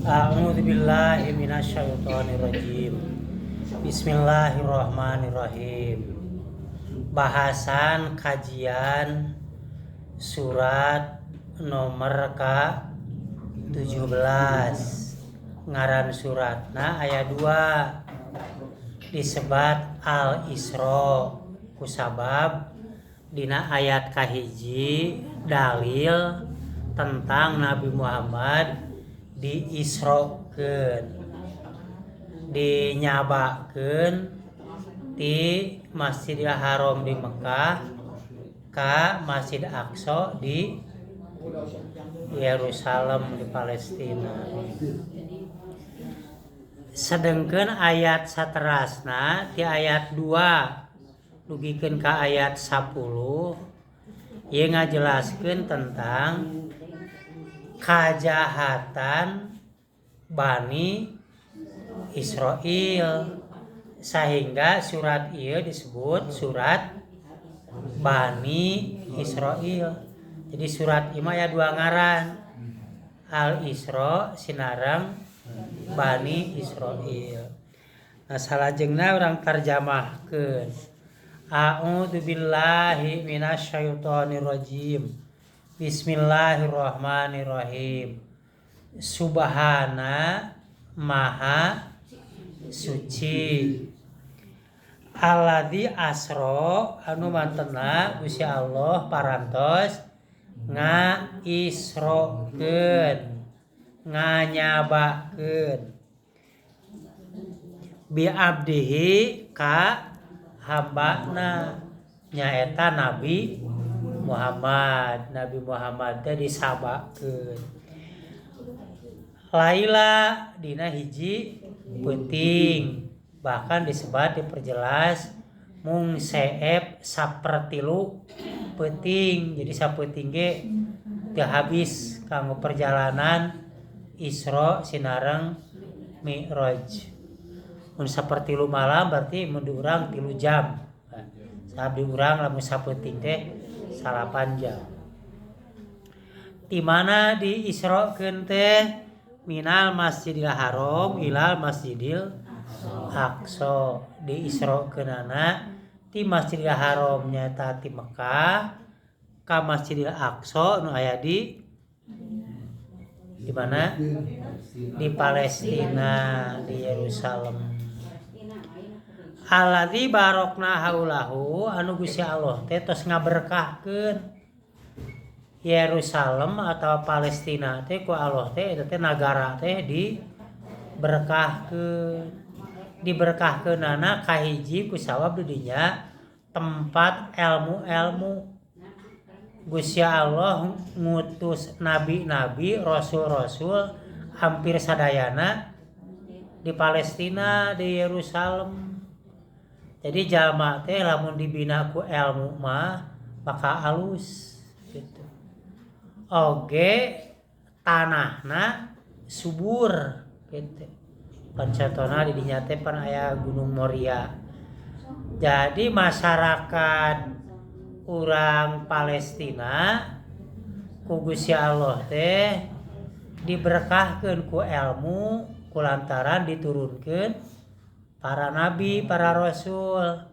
A'udzu billahi minasyaitonir rajim. Bismillahirrahmanirrahim. Bahasan kajian surat nomor ka-17. Ngaran suratna aya 2, disebat Al-Isra kusabab dina ayat kahiji dalil tentang Nabi Muhammad diisrokeun, dinyabakeun di Masjidil Haram di Mekah ka Masjid Aqsa di Yerusalem di Palestina. Sedengkeun ayat saterasna ti ayat 2 dugikeun ka ayat 10 ieu ngajelaskeun tentang kajahatan Bani Israel, sehingga surat ieu disebut surat Bani Israel. Jadi surat ieu mah aya dua ngaran, Al-Isra sinareng Bani Israel. Nah, salajengna urang tarjamahkeun. A'udzu billahi minasyaitonir rajim. Bismillahirrahmanirrahim. Subhana, maha suci, alladzi asra, anu mantena Gusti Allah parantos ngaisrokeun, nganyabakeun, bi abdihi ka hambana, nyaeta Nabi Muhammad. Nabi Muhammad teh disabakeun laila dina hiji peuting, bahkan disebat, diperjelas mung seep sapertilu peuting. Jadi sapeuting ge teu habis kanggo perjalanan Isra sinareng Mi'raj. Mun sapertilu malam berarti mun di urang 3 jam. Nah, saat di urang lamun sapeuting teh 9 jam. Di mana di Isra-keun teh? Minal Masjidil Haram ilal Masjidil Aqsa. Di Isra-keunana ti Masjidil Haram nyaeta ti Mekah ka Masjidil Aqsa nu aya di mana? Di Palestina, di Yerusalem. Alladzi barokna haulahu, anu Gusti Allah teh tos ngaberkahkeun Yerusalem atau Palestina teh ku Allah teh eta teh nagara teh diberkahkeun. Diberkahkeunana kahiji ku sabab di dinya tempat ilmu-ilmu. Gusti Allah ngutus nabi-nabi, rasul-rasul hampir sadayana di Palestina, di Yerusalem. Jadi jalma teh lamun dibina ku ilmu mah bakal alus gitu. Oge tanahna subur gitu. Pan contohna di dinya teh pan aya Gunung Moria. Jadi masyarakat urang Palestina ku Gusti Allah teh diberkahkeun ku ilmu kulantaran diturunkeun para nabi, para rasul,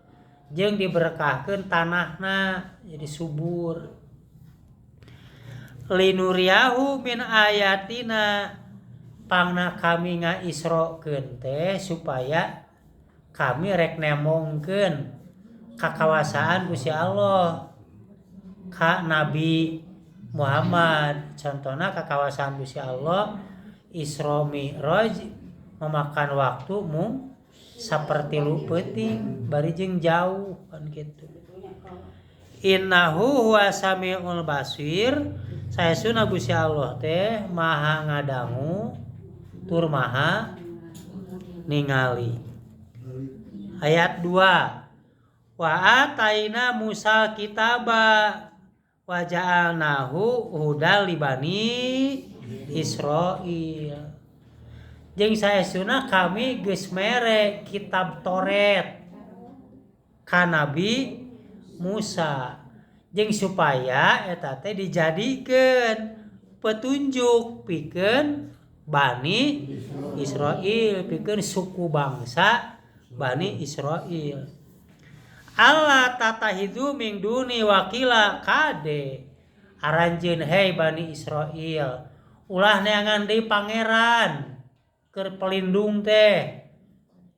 jeung diberkahkeun tanahna jadi subur. Linuriyahu min ayatina, pangna kami ngaisrokeun teh supaya kami rek nemongkeun kakawasaan Gusti Allah ka Nabi Muhammad. Contohna kakawasaan Gusti Allah Isra Mi'raj memakan waktu mung sapertilu peuting bari jeung jauh kan gitu. Innahu huwa samiul basir, saestuna Gusti Allah teh maha ngadangu tur maha ningali. Ayat 2, wa ataina Musa kitaba wa ja'alnahu hudal li bani Israil. Jeung saestuna kami geus mere kitab Taurat ka Nabi Musa, jeung supaya eta teh dijadikeun petunjuk pikeun Bani Israil pikeun suku bangsa Bani Israil. Allah tatahidu min duni wakila kade aranjeun hei Bani Israil ulah neangan deui pangeran keur pelindung teh.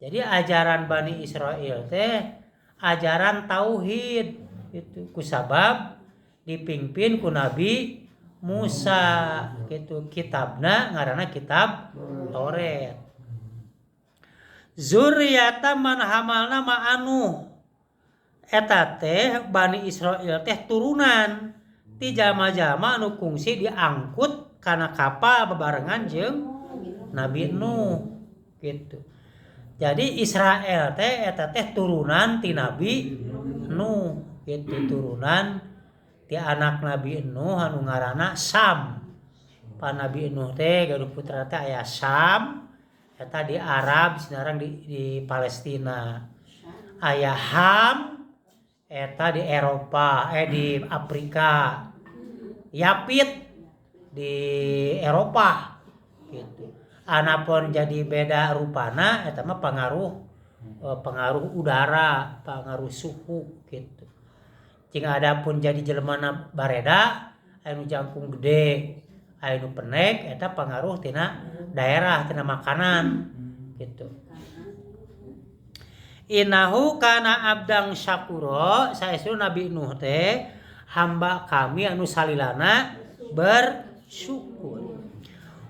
Jadi ajaran Bani Israil teh ajaran tauhid itu kusabab dipimpin ku Nabi Musa gitu, kitabna ngaranna kitab Taurat. Zuriyata man hamalna ma'anu eta teh Bani Israil teh turunan ti jalma-jalma anu kungsi diangkut kana kapal bebarengan jeung Nabi Nuh gitu. Jadi Israel teh eta teh turunan ti Nabi Nuh gitu, turunan ti anak Nabi Nuh anu ngaranna Sam. Pa Nabi Nuh teh gaduh putra teh aya Sam eta di Arab sinarang di Palestina. Aya Ham eta di Eropa di Afrika. Yapit di Eropa gitu. Anapun jadi beda rupana eta mah pengaruh udara, pengaruh suhu gitu. Jika adapun jadi jelemana bareda anu jangkung gede, anu penek eta pengaruh tina daerah, tina makanan gitu. Innahu kana abdang syakuro, saestu Nabi Nuh teh hamba kami anu salilana bersyukur.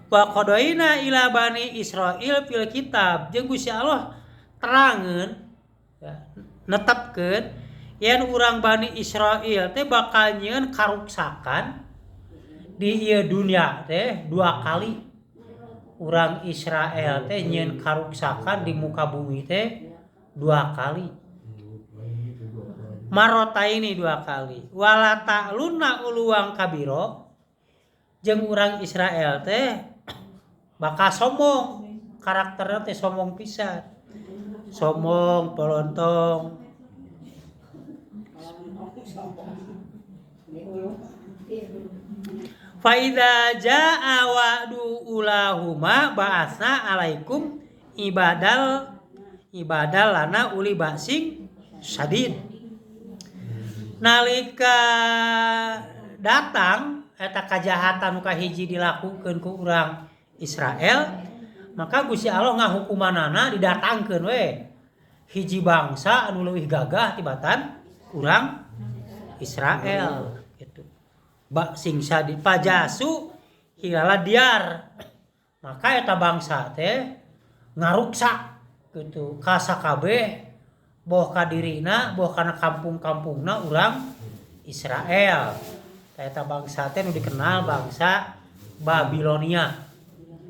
Wa qadoina ila bani Israil fil kitab, jeung Gusti Allah terangeun ya, netepkeun yen urang Bani Israil teh bakal nyieun karuksakan di ieu dunia teh dua kali. Urang Israel teh nyieun karuksakan di muka bumi teh dua kali. Marotaini dua kali. Wala ta'lunna uluwang kabiro, jeung urang Israel teh bakal sombong, karakterna teh sombong pisan. Sombong, polontong. Fa idza jaa wa'du ulahuma ba'atsna alaikum ibadal lana uli ba'sing sadid. Nalika datang eta kajahatan nu kahiji dilakukeun ku urang Israel, maka Gusti Allah ngahukumanana didatangkeun we hiji bangsa anu leuwih gagah tibatan urang Israel gitu. Ba'sing sadid pajasu hilala diar. Maka eta bangsa teh ngaruksak gitu kasakabeh boh ka dirina boh kana kampung-kampungna urang Israel. Eta bangsa teh nu dikenal bangsa Babilonia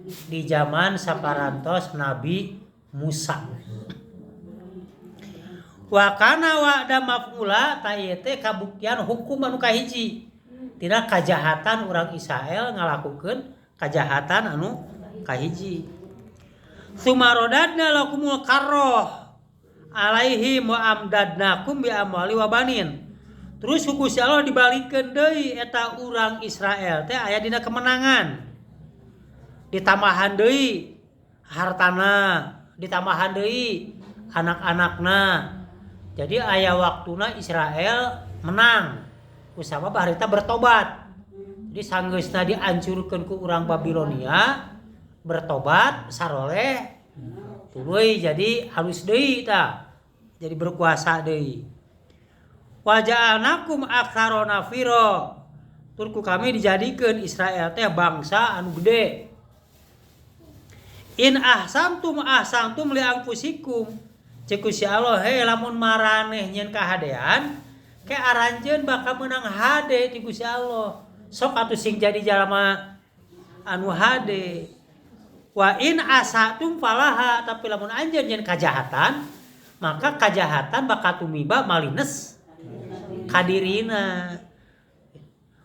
di zaman saparantos Nabi Musa. Wa kana wa'da maf'ula ta ieu teh kabuktian hukum anu kahiji tina kajahatan urang Israel ngalakukeun kajahatan anu kahiji. Sumarodadna lakumul karroh alaihi wa amdadnakum bi amwali wa banin. Terus ku Gusti Allah dibalikeun deui eta urang Israel teh aya dina kemenangan. Ditambahan deui hartana, ditambahan deui anak-anakna. Jadi aya waktuna Israel menang. Kusabab harita bertobat. Jadi sanggeusna diancurkeun ku urang Babilonia, bertobat saroleh tuluy jadi halus deui tah. Jadi berkuasa deui. Wa ja'alnakum aktsara nafira. Tur ku kami dijadikeun Israel teh bangsa anu gede. In ahsantum ahsantum li anfusikum. Ceuk Gusti Allah, hei lamun maraneh nyeun kahadean, ke aranjeun bakal meunang hade ti Gusti Allah. Sok atuh sing jadi jalma anu hade. Wa in asatum falaha, tapi lamun anjeun nyeun kajahatan, maka kajahatan bakal tumiba malines kadirina.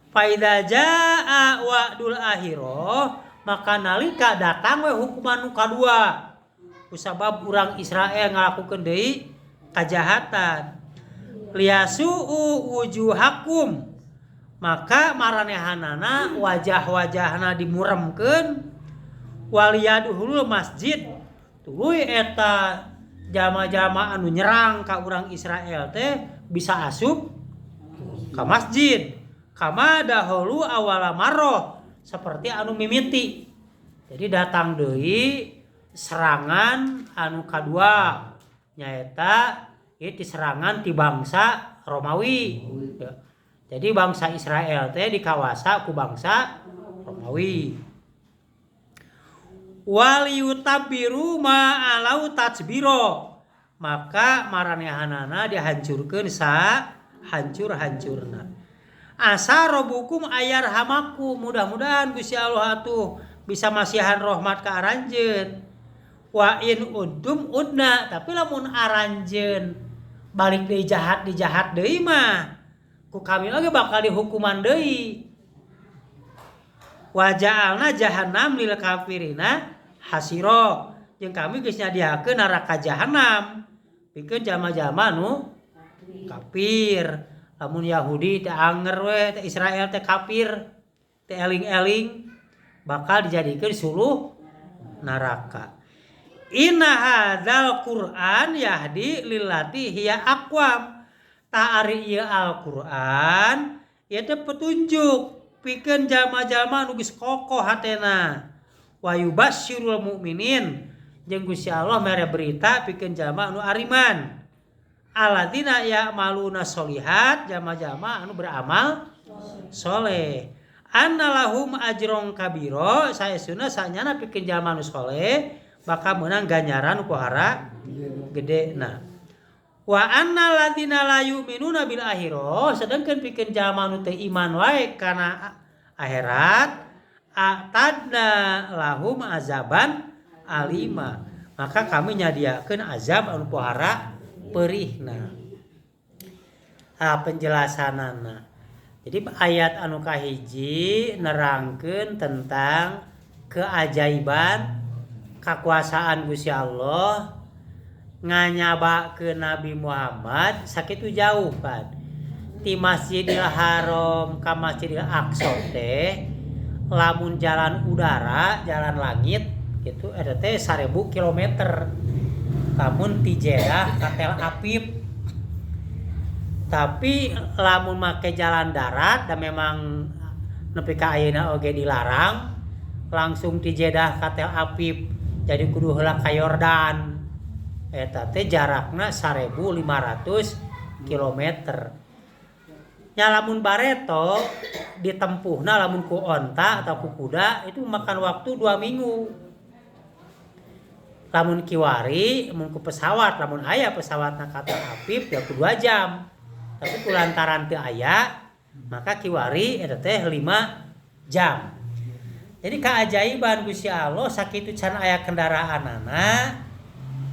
Fa idza jaa wa'dul akhirah, maka nalika datang we hukuman nu kadua kusabab urang Israel ngalakukeun deui kajahatan. Liyasu'u wujuhakum, maka maranehanana wajah-wajahna dimuremkeun, Waliyadhulul masjid tuluy eta jama-jama anu nyerang ka urang Israel teh bisa asup ka masjid. Kama dahulu awala marroh seperti anu mimiti. Jadi datang deui serangan anu kadua nyaeta ieu serangan ti bangsa Romawi. Jadi bangsa Israel teh dikawasa ku bangsa Romawi. Waliyutabiru ma alau tajbiro, maka maranehanana dihancurkeun sa hancur-hancurna. Asa robukum ayarhamakum, mudah-mudahan Gusti Allah atuh bisa masihan rahmat ka aranjeun. Wa in udum udna, tapi lamun aranjeun balik deui jahat di jahat deui mah ku kami oge bakal dihukuman deui. Wa ja'alna jahannam lil kafirina hasira, jeung kami geus nyadiakeun neraka jahanam pikeun jalma-jalma nu kafir. Lamun Yahudi teh anger we, teh Israel teh kafir, teh eling-eling bakal dijadikeun suluh neraka. Inna hadzal Qur'an yahdi lillati hiya aqwam. Ta ari ieu Al-Qur'an ieu teh petunjuk pikeun jalma-jalma nu geus kokoh hatena. Wa yubasyirul mukminin, jeung Gusti Allah mere berita pikeun jalma anu ariman. Alladzina ya'maluna sholihat, jalma-jalma anu beramal soleh. Anna lahum ajron kabiro, saestuna sanyana pikeun jalma anu soleh bakal meunang ganjaran pohara gede. Nah, wa anna alladzina la yu'minuna bil akhirah, sedangkan pikeun jalma anu teu iman wae kana akhirat, a'tadna lahum azaban alima, maka kami nyadiakeun azab anu pohara perihna. Ah, penjelasanana. Jadi ayat anu kahiji nerangkeun tentang keajaiban kakuasaan Gusti Allah nganyabakeun Nabi Muhammad sakitu jauh kan. Ti Masjidil Haram ka Masjidil Aqsa teh lamun jalan udara, jalan langit gitu eta teh 1000 kilometer. Lamun ti Jeddah ka Tel Aviv. Tapi lamun make jalan darat dan memang nepi ka ayeuna oge dilarang langsung ti Jeddah ka Tel Aviv, jadi kudu heula ka Yordan. Eta teh jarakna 1500 kilometer. Nya lamun bareto ditempuhna lamun ku onta atau ku kuda itu makan waktu 2 minggu. Lamun kiwari mun ku pesawat, lamun aya pesawatna ka Tel Aviv ya ku 2 jam. Tapi ku lantaran teu aya maka kiwari eta teh 5 jam. Jadi keajaiban Gusti Allah sakitu can aya kendaraanana,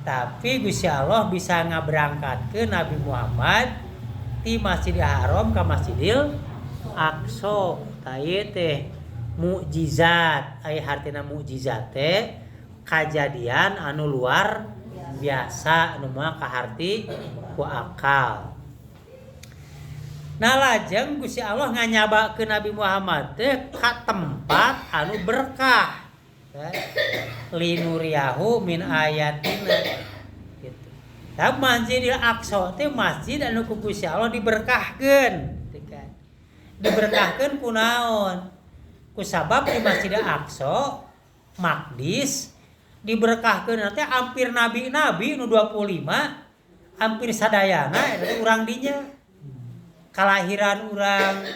tapi Gusti Allah bisa ngaberangkatkeun Nabi Muhammad ti Masjidil Haram ka Masjidil Aqsa. Tah ieu teh mukjizat, aya hartina mukjizat teh kajadian anu luar biasa anu moal kaharti ku akal. Nah lajeng Gusti Allah nganyabakeun Nabi Muhammad teh ka tempat anu berkah. Linuriyahu min ayatina gitu. Tah Masjidil Aqsa teh masjid anu ku Gusti Allah diberkahkeun gitu kan. Diberkahkeun ku naon? Ku sabab di Masjidil Aqsa Maqdis diberkahkeun teh hampir nabi-nabi nu 25 hampir sadayana eta urang dinya. Kalahiran urang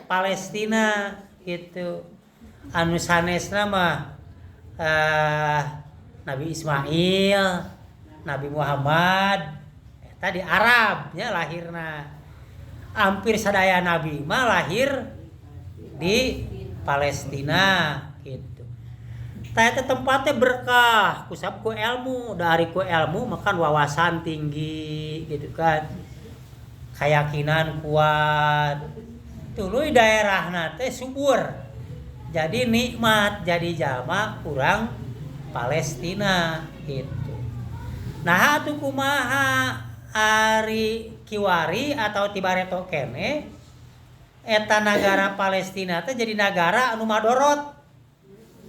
Palestina gitu. Anu sanesna mah Nabi Ismail, Nabi Muhammad eta di Arab nya lahirna. Hampir sadaya nabi mah lahir di Palestina gitu. Tah eta tempatnya berkah kusab ku ilmu, dari ku ilmu makan wawasan tinggi gitu kan. Keyakinan kuat. Tuluy daerahna teh subur. Jadi nikmat jadi jalma urang Palestina gitu. Nah atuh kumaha ari kiwari atau tibareto kene eta nagara Palestina teh jadi nagara anu madorot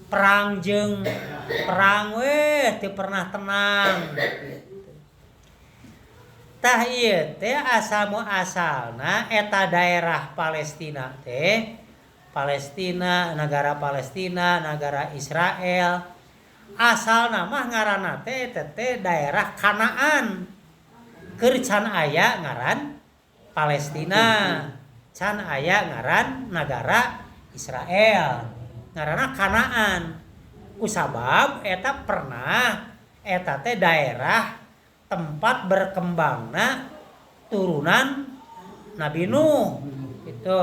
perang jeung Perang weh teu pernah tenang gitu. Tah ieu teh asal muasalna eta daerah Palestina teh, Palestina, negara Palestina, negara Israel. Asalna mah ngaranna teh eta teh daerah Kanaan. Keur can aya ngaran Palestina, can aya ngaran nagara Israel. Ngaranna Kanaan. Kusabab eta pernah eta teh daerah tempat berkembangna turunan Nabi Nuh itu.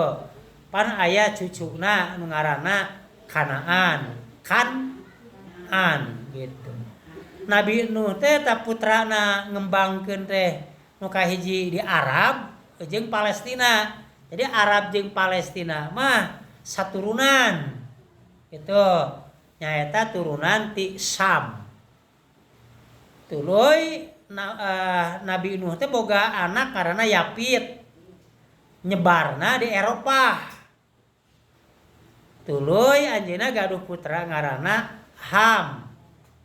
Pan aya cucuna nu ngaranna Kanaan, Kanaan gitu. Nabi Nuh teh eta putrana ngembangkeun teh nu kahiji di Arab jeung Palestina. Jadi Arab jeung Palestina mah saturunan gitu. Nyaeta turunan ti Sam. Tuluy Nabi Nuh teh boga anak karena Yapit, nyebarna di Eropah. Tuluy anjeunna gaduh putra ngaranna Ham,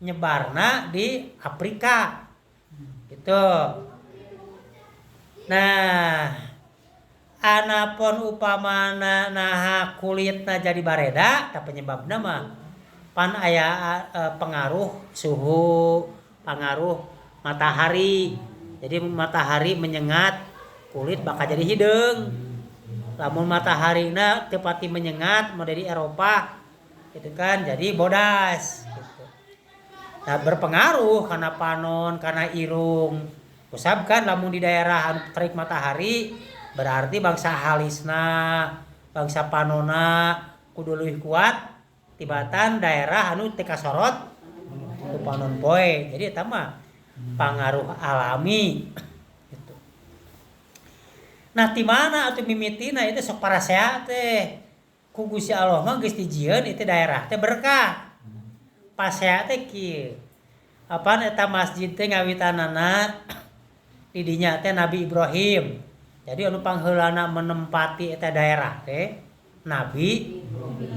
nyebarna di Afrika gitu. Nah, anapun upamana naha kulitna jadi bareda, tah penyebabna mah pan aya pengaruh suhu, pengaruh matahari. Jadi matahari menyengat kulit bakal jadi hideung. Lamun mataharina teu pati menyengat mau dari Eropa gitu kan, jadi bodas gitu. Nah, berpengaruh karena panon, karena irung. Kusab kan lamun di daerah anu terik matahari berarti bangsa halisna, bangsa panona kudu leuwih kuat tibatan daerah anu teu kasorot ku panon poe. Jadi eta mah pangaruh alami gitu. Nah, di mana atuh mimitina itu sok parasea teh. Ku Gusti Allah mah geus dijieun itu daerah teh berkah. Pasea teh kieu. Apaan eta masjid teh ngawitanana di dinya teh Nabi Ibrahim. Jadi anu pangheulana menempati eta daerah teh Nabi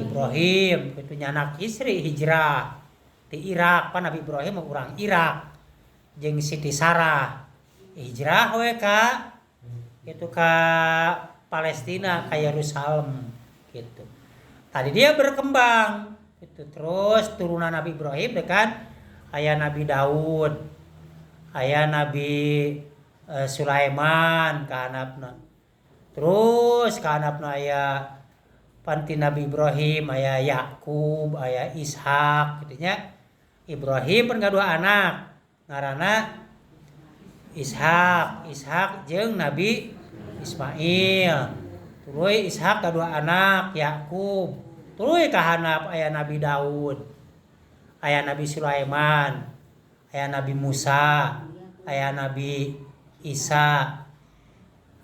Ibrahim kitu nya, anak istri hijrah di Irak. Pan Nabi Ibrahim mah urang Irak jeung Siti Sarah hijrah we ka itu ka Palestina, ka Yerusalem gitu. Tadi dia berkembang itu terus turunan Nabi Ibrahim kan aya Nabi Daud, aya Nabi Sulaiman ka handapna. Terus ka handapna aya panti Nabi Ibrahim, aya Yakub, aya Ishak gitu nya. Ibrahim pun gaduh anak ngaranna Ishak, Ishak jeung Nabi Ismail. Tuluy Ishak gaduh anak Yakub. Tuluy ka handap aya Nabi Daud, aya Nabi Sulaiman, aya Nabi Musa, aya Nabi Isa.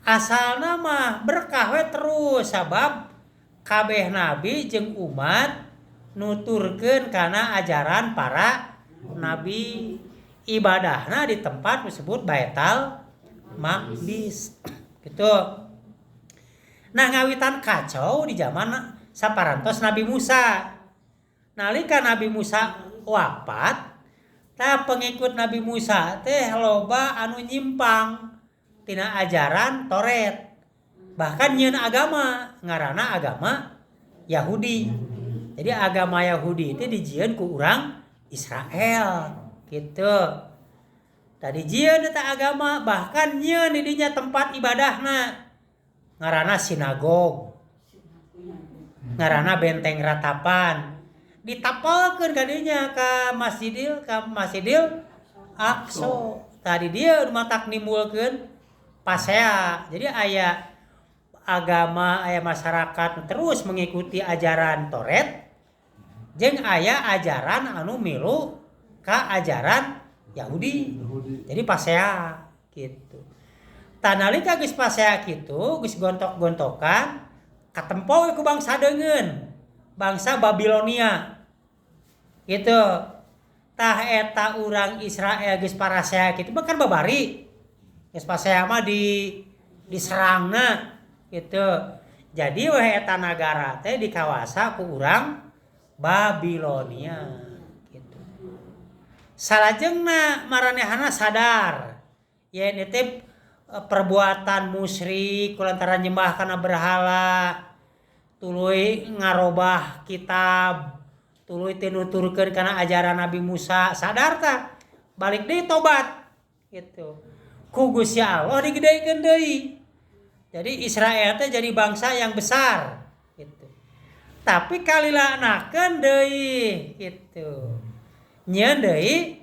Asalna mah berkah we terus sabab kabeh nabi jeung umat nuturkeun kana ajaran para nabi, ibadahna di tempat disebut Baitul Maqdis gitu. Nah, ngawitan kacau di zaman saparantos Nabi Musa. Nalika Nabi Musa wafat, tah pengikut Nabi Musa teh loba anu nyimpang tina ajaran Toret. Bahkan nyieun agama ngaranna agama Yahudi. Jadi agama Yahudi itu dijieun ku urang Israel gitu. Tadi jieun eta agama, bahkan nyieun di dinya tempat ibadahna ngaranna sinagog, ngaranna benteng ratapan. Ditapalkeun ka dinya ka Masjidil Aqsa. Tadi dia matak nimbulkeun pasea. Jadi aya agama, aya masyarakat terus mengikuti ajaran Toret jeung aya ajaran anu milu ka ajaran Yahudi. Yahudi. Jadi pasea gitu. Tah nalika geus pasea kitu, geus gontok-gontokan, katempo we ku bangsa deungeun, bangsa Babilonia. Gitu. Tah eta urang Israel geus parasea kitu mah kan babari. Geus pasea mah diserangna gitu. Jadi weh eta nagara teh dikawasa ku urang Babilonia gitu. Salajengna maranehana sadar yen teh perbuatan musyrik kulantaran nyembah kana berhala, tuluy ngarobah kitab, tuluy teu nuturkeun kana ajaran Nabi Musa, sadar tah balik deui tobat gitu. Ku Gusti Allah digedekeun deui. Jadi Israel teh jadi bangsa yang besar gitu. Tapi kalilanakeun deui gitu. Nyieun deui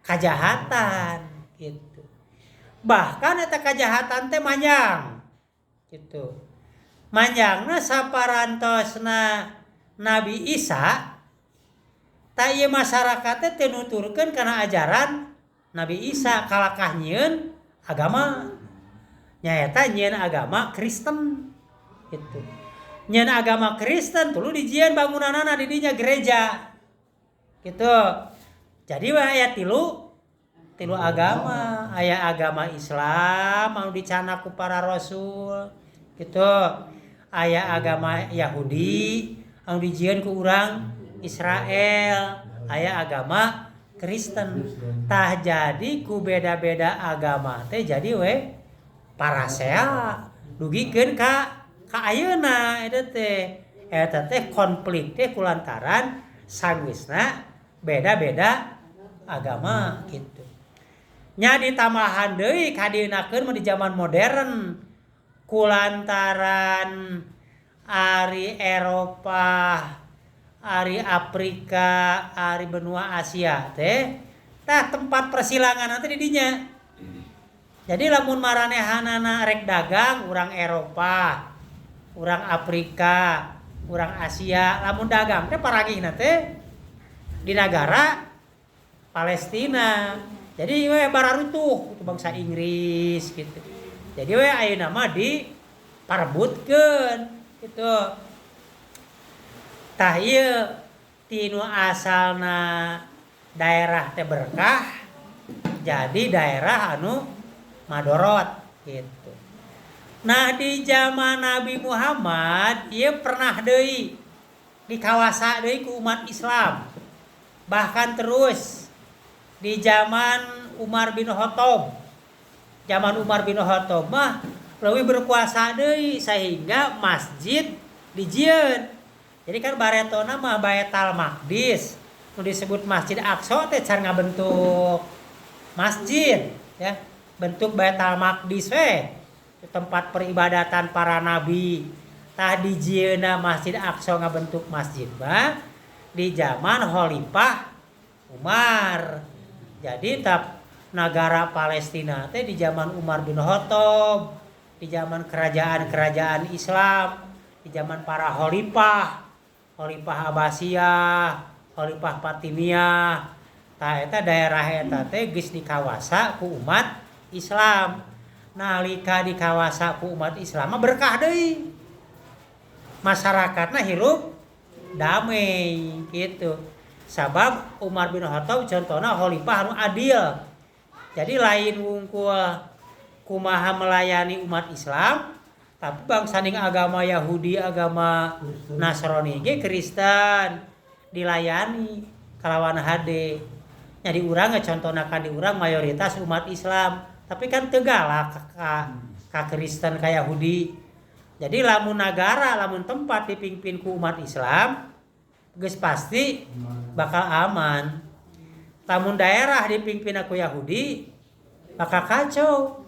kajahatan gitu. Bahkan eta kajahatan teh manjang gitu. Manjangna saparantosna Nabi Isa tah ieu masyarakat teh teu nuturkeun kana ajaran Nabi Isa, kalakah nyieun agama. Nyaeta nyieun agama Kristen gitu. Nyieun agama Kristen tuluy dijieun bangunanana di dinya gereja gitu. Jadi we aya tilu agama, aya agama Islam anu dicanak ku para rasul gitu. Aya agama Yahudi anu dijieun ku urang Israel, aya agama Kristen. Tah jadi ku beda-beda agama teh jadi we parasea dugikeun ka ayeuna eta teh. Eta teh konflik teh kulantaran sanggeusna beda-beda agama gitu. Nya ditambahan deui kadienakeun mah di zaman modern kulantaran ari Eropa, ari Afrika, ari benua Asia teh tah tempat persilangan teh di dinya. Jadi lamun maranehanana rek dagang urang Eropa, urang Afrika, urang Asia, lamun dagang teh paragihna teh di nagara Palestina. Jadi we bararutuh itu bangsa Inggris gitu. Jadi we ayeuna mah di parebutkeun gitu. Tah ieu tinu asalna daerah teh berkah jadi daerah anu madorot gitu. Nah di zaman Nabi Muhammad ieu pernah deui dikawasa deui ku umat Islam. Bahkan terus di zaman Umar bin Khattab. Zaman Umar bin Khattab mah leuwih berkuasa deui sehingga masjid dijieun. Jadi kan baretona mah Baitul Maqdis nu disebut Masjid Aqsa teh can ngabentuk masjid ya. Bentuk Baitul Maqdis we tempat peribadatan para nabi. Tah dijieunna Masjid Aqsa ngabentuk masjid mah di zaman Khalifah Umar. Jadi tap negara Palestina teh di zaman Umar bin Khattab, di zaman kerajaan-kerajaan Islam, di zaman para khalifah, Khalifah Abbasiyah, Khalifah Fatimiyah. Tah eta daerah eta teh geus dikawasa ku umat Islam. Nalika dikawasa ku umat Islam mah berkah deui. Masyarakatna hirup damai gitu. Sabab Umar bin Khattab contohna khalifah anu adil. Jadi lain wungkul kumaha melayani umat Islam, tapi bangsa ning agama Yahudi, agama Nasrani ge Kristen dilayani kalawan hade. Nya di urang ge contohna kan di urang mayoritas umat Islam, tapi kan teu galak ka Kristen ka Yahudi. Jadi lamun nagara, lamun tempat dipimpin ku umat Islam, geus pasti bakal aman. Lamun daerah dipimpin ku Yahudi, bakal kacau.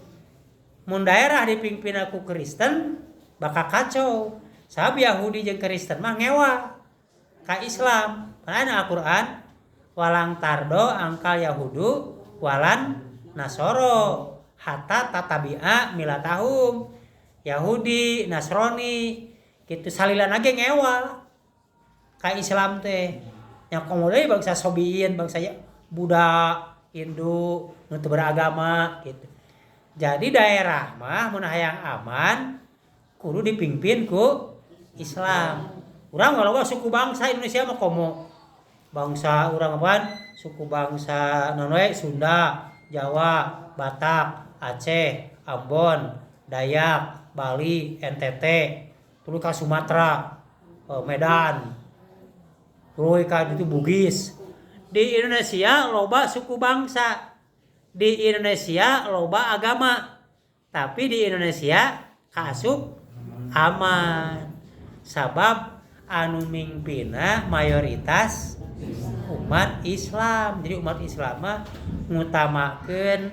Mun daerah dipimpin ku Kristen, bakal kacau. Sabab Yahudi jeung Kristen mah ngewa ka Islam. Karena Al-Qur'an walang tardo angkal Yahudu walan Nasoro hatta tatabi'a milatahum. Yahudi, Nasrani gitu salilana ge ngewa ka Islam teh. Yang komo deui bangsa Sobiin, bangsa Buddha, Hindu, nu teu beragama gitu. Jadi daerah mah mun hayang aman kudu dipimpin ku Islam. Urang kalau suku bangsa Indonesia mah komo bangsa urang apaan? Suku bangsa naon we? Sunda, Jawa, Batak, Aceh, Ambon, Dayak, Bali, NTT, tuluy ka Sumatera, Medan, tuluy ka itu Bugis. Di Indonesia loba suku bangsa, di Indonesia loba agama, tapi di Indonesia kaasup aman sabab anu mingpina mayoritas umat Islam. Jadi umat Islam mah ngutamakeun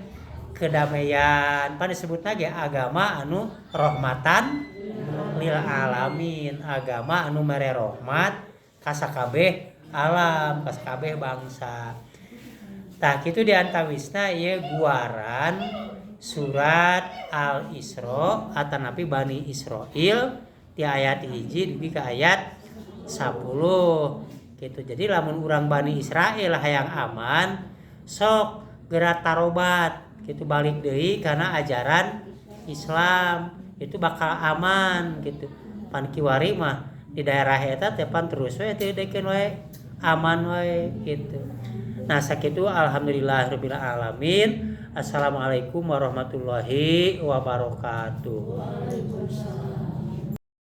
kedamaian, pan disebutna ge agama anu rahmatan lil alamin, agama anu mere rahmat ka sakabeh alam, ka sakabeh bangsa. Tah kitu di antawisna ieu guaran surat Al-Isra atanapi Bani Israil ti ayat 1 dugi ka ayat 10 gitu. Jadi lamun urang Bani Israel hayang aman, sok geura tarobat gitu, balik deui karena ajaran Islam itu bakal aman gitu. Pan kiwari mah di daerah eta teh pan terus we teu dekeun wae, aman wae gitu. Nah sakitu, alhamdulillahirabbil alamin. Assalamualaikum warahmatullahi wabarakatuh. Waalaikumsalam.